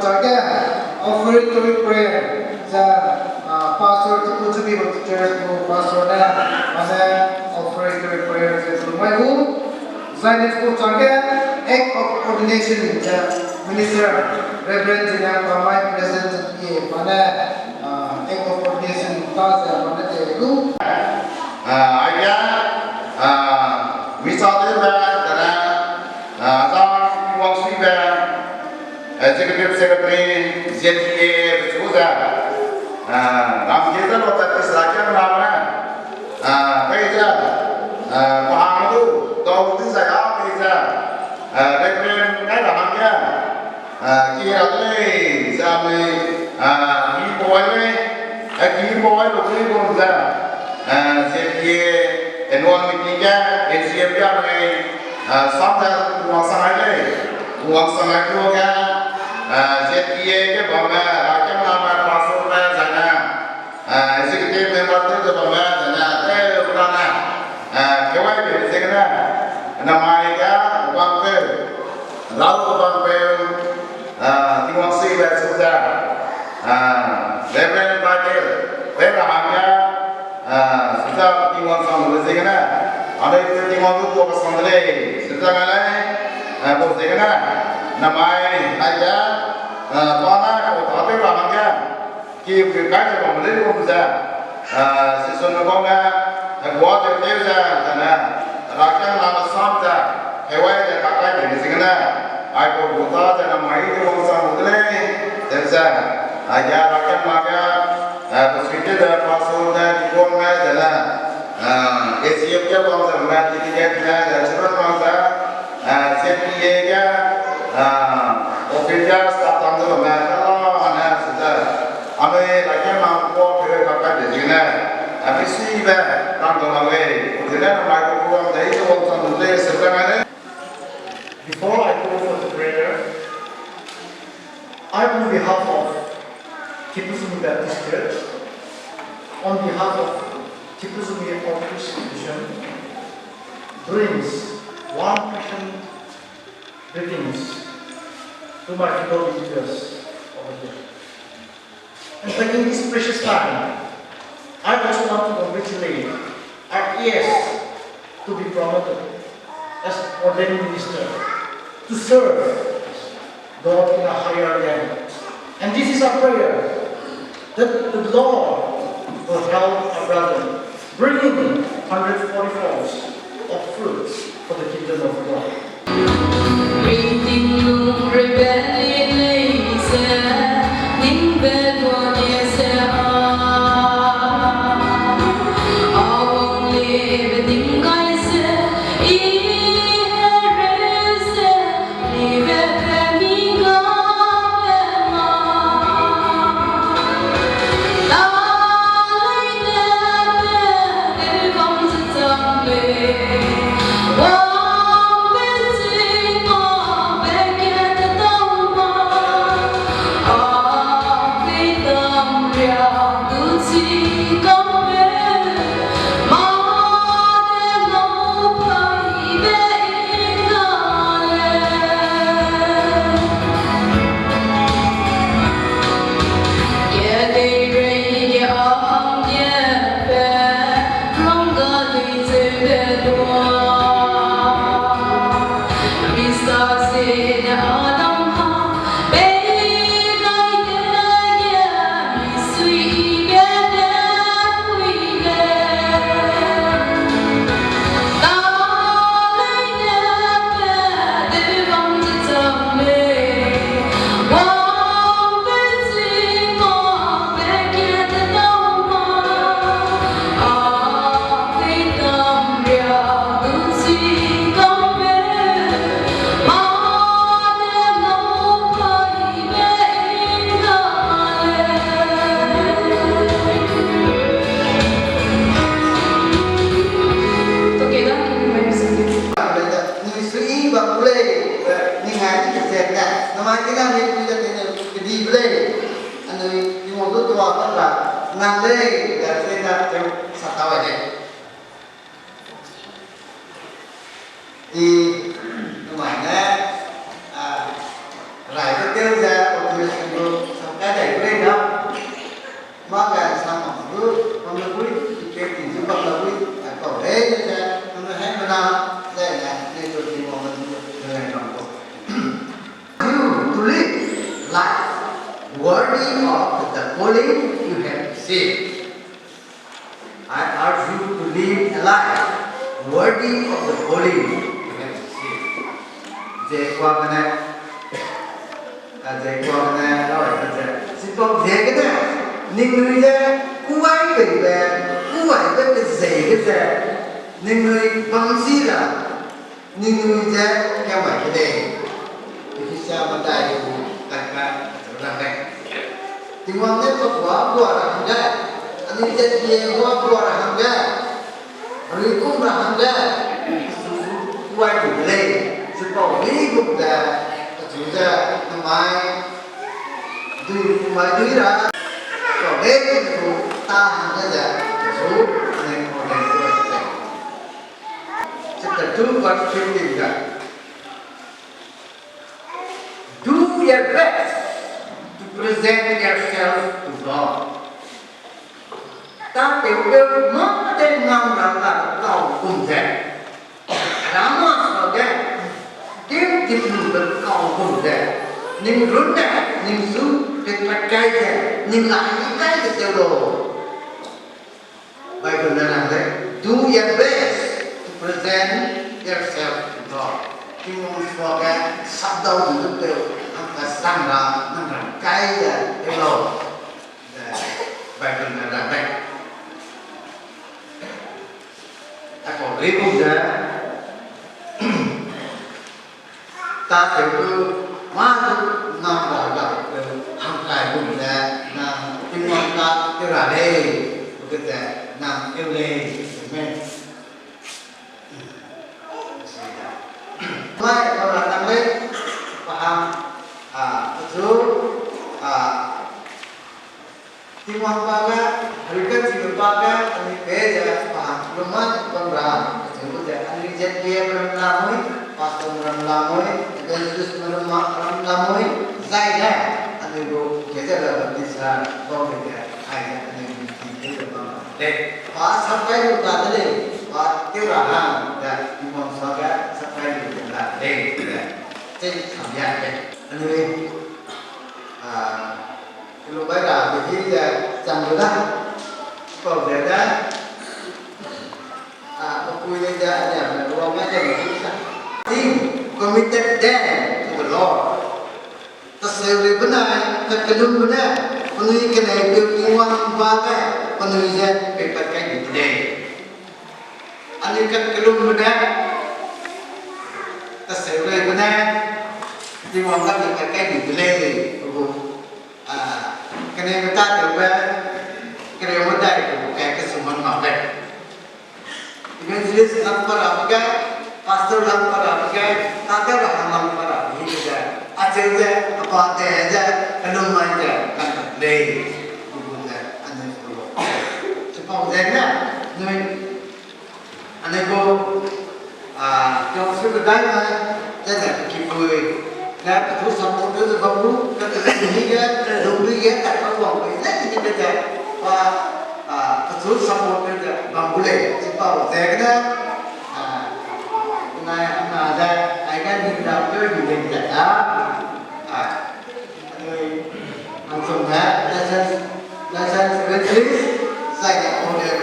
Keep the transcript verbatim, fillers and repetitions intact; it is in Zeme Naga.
Chage offertory prayer ze, ah, pastor Tipu Chumi gu church gu pastor ne, ane offertory prayer ze tu mai gu. Zaine gu chage act of ordination ze minister Reverend Zina Pamai president ze pie, ane, ah, act of ordination ta ze ane te lu. Ah, aige, ah, mi sa de be, zane, ah, za wang sui be, Executive Secretary, Z T A, bechu ze, ah, ram ge ze lo ta ti sa kia na me, ah, kai ze, ah, pa hang du, tau du za ya kai ze, ah, Reverend kai ra hang ge, ah, ki ra de lei, za me, ah, ki poi lei, ah, ki poi lo kui gum ze, ah, Z T A annual meeting ge, N C F ya lei, ah, sam ze wang sang ai lei, wang sang ai lu ge, ah, Z T A ge bamme, ah, kemname pastor me zane, ah, executive member te ze bamme zane, te lu ra ne, ah, kewai be ze gene, namai ge, bang pe, rau bang pe, ah, Tingwang sui be chu ze, ah, Reverend Michael, pe ra hang ge, ah, sita Tingwang sang lu ze gene, ane pe Tingwang lu tua sang de lei, sita ga lei, ah, bo ze gene, namai, ai ge, ah, pa na ko ta pe ra hang ge, ki ke kai ze bam le lu ze, ah, season me bam ge, ah, gua te te ze, zane, ra kang na sam ze, hewai ze ka kai de ze gene, ai ko gu ta ze namai Tingwang sang lu de lei, te ze, ah, ya ra kang na ge, ah, ko sui te de pastor ne, deacon ne, zane, ah, A C F ge bam ze me, deacon ne, ze children bam ze, ah, Z T A ge, ah, officer staff tam ze me, ta la ne, se ze, anui ra kang na ko pe ka kai de ze gene, ah, pe si be, rang dau la lei, zene namai ko program de, i ze wang sang lu lei, se ze ga lei. Before I go for the prayer, I, on behalf of Tipuzumi Baptist Church, on behalf of Tipuzumi Outreach Division, brings warm Christian greetings to my fellow believers over here. And taking this precious time, I also want to congratulate our heirs to be promoted as ordained minister to serve God in a higher level. And this is our prayer, that the Lord will help our brother bring in hundred forty folds of fruits for the kingdom of God. Nui sui bam gu lei, ningai ni kese ne, namai kena ni pui da tene kedi gu lei, anui Tingwang du tua bam ra, nang lei, da tene te sa ta wa lei. I, namai ne, a, rai de teu ze, o tu worthy of the calling you have received. I urge you to live a life worthy of the calling you have received. Ze kuagene, a, ze kuagene, lau ze, chipau ziegene, ningnui ze, kuai peibe, kuai peibe zei ge ze, ningnui bam si ra, ningnui ze kewai ke lei. Ephesia medai gu kat ka, rang lei. Tingwang ne pe gua gua ra hangge, anui ze pie gua gua ra hangge, rui kum ra hangge, kuai gu de lei. Chipau dui gum ze, pechu ze, namai, dui, namai dui ra, chipau dei gu ta hangge ze, pechu, anui ordain tew ra lei. Chapter two, verse fifteen ga. Do your best to present yourself to God. Tâtewpeu mâ de ngam ra ga kau gum ze, Hera mâ suage, dim dim lu be kau gum ze, ning runne, ning su, pe pat kai ze, ning la ni kai ze tew lau. Bible ne rang lei, do your best to present yourself to God. Tingwang suage sapdau du du peu, hangkasang ra, nang rang kai ze tew lau. Ze Bible ne rang lei. Aipau rei gum ze, tâtewpeu mâ du ngam ra ga peu hangkai gum ze, nang Tingwang ta tew ra lei, pe ge ze nang tew lei, amen. Mai, kau ra nang lei, pa hang, a, pechu, a, Tingwang pa ge, herui ka'nchibe pa ge, anui pei ze, pa hang, kelum mai bam ra, pechu gu ze, anui Z B A ram lamui, pastor ram lamui, evangelist ram la-, ram lamui, zai ne, anui gu, ke ze la baptist ra, bam de ge, ai ze, anui gu, ki ke ze bam ra. Lei, pa sapkai lu ta de lei, pa tew ra hang, ze, Tingwang suage, sapkai lu ta de lei, ze, chei samya lei. Anui, a, Kelu bai ra be hi ze chang lu da. Pau ze da. A, papui lei ze, a, ze, me ruang me ze me hi sa. He committed them to the Lord. Taseu lei benai, kakellumbe ne, penui kenei peu Tingwang ba ge, penui ze, peipat kai di de lei. Anui kakellumbe ne, taseu lei benai, Tingwang ga peipat kai di de lei, pe gu. A, keneibe tâtewbe, kereu medai gu kai kesum man mak lei. Evangelist lam pa rabe ge, pastor lam pa rabe ge, tâtew ra hang lam pa rabe hi ze, acheu ze, apa te ze, kellum mai ze, kan kat lei, gu gu ze, anui gu lo. Chipau ze ne, nui, anui gu, a, council kedai ne, ze ze kipui, ne pechu support tew ze bam gu, ne pechu ni ge, lungri ge, tat pa wang pui, ne ni ge ze, pa, a, pechu support tew ze bam gu lei, chipau ze gene, a, nai hangna ze, ai ge ni da tew ni lei ze, a, a, anui, hangsum ne, license, license evangelist, zai ne order